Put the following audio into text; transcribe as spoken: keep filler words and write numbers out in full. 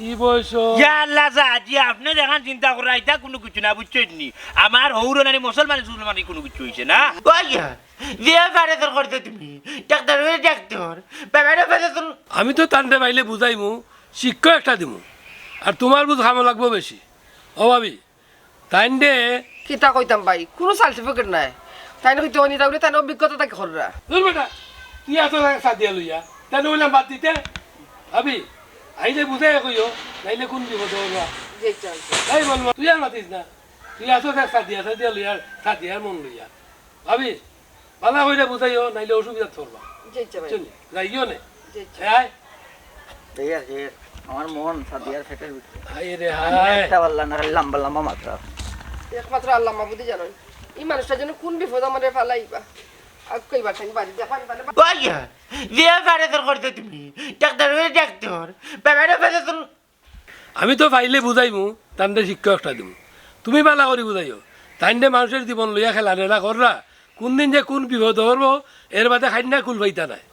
কি বয়স? ইয়া আল্লাহ, যা, জি, আপনে যেখান চিন্তা কররা, ইতা কুনু কিচ্ছু না, বুঝছইন নি? আমার হউর নানি মুসলমানি সুসলমানি কুনু কিচ্ছু অইছে না। ওই, যে পারে তোর করতে তুমি, ডাক্তার অইলে ডাক্তার, বাবারে পারে তোর। আমি তো তানরে পাইলে বুঝাইমু, শিক্ষা একটা দিমু, আর তুমার বুঝ কামো লাগবো বেশি। ও ভাবি, তাইন দে। কিতা কইতাম ভাই, কুনু সার্টিফিকেট নাই। তাইন কইতে অনি তাইলে তাইন অভিজ্ঞতা থাকি কররা। দূর বেটা, তুই এত সাদিয়া লইয়া, তাইন অইলাম বাদ দিতে। ভাবি, আইলে বুঝাই কইও, নাইলে কুন বিপদ অইবা। জি, চল, চল। এই বল, তুই আর মাতিস না। তুই এত সাদিয়া, সাদিয়া লইয়া, সাদিয়ার মন লইয়া। ভাবি, ভালা কইরা বুঝাইও, নাইলে অসুবিধাত পড়বা। জি, আচ্ছা ভাই। চলি, যাইও নে। জি, আচ্ছা। এই আয়। এই আর কি, আমার মন সাদিয়ার পেটের ভিতরে। হায় রে হায়। একটা পাল্লা না, খালি লম্বা লম্বা মাথা। একমাত্র আল্লাহ মাবুদই জানইন। ই মানুষটা যেন কুন বিপদ আমারে ফালাইবা। আর কইবার ঠাই বাড়ি যা, পারে, পারে। ওই, যে পারে তোর করতে তুমি, ডাক্তার অইলে ডাক্তার, বাবারে পারে তোর। আমি তো পাইলে বুঝাইমু, তানরে শিক্ষা একটা দিমু। তুমি ভালা করি বুঝাইও। তাইন দে মানুষর জীবন লইয়া খেলা টেলা কররা, কুন দিন যে কুন বিপদ অইবো, এর বাদে খাইন্না কুল পাইতা নায়।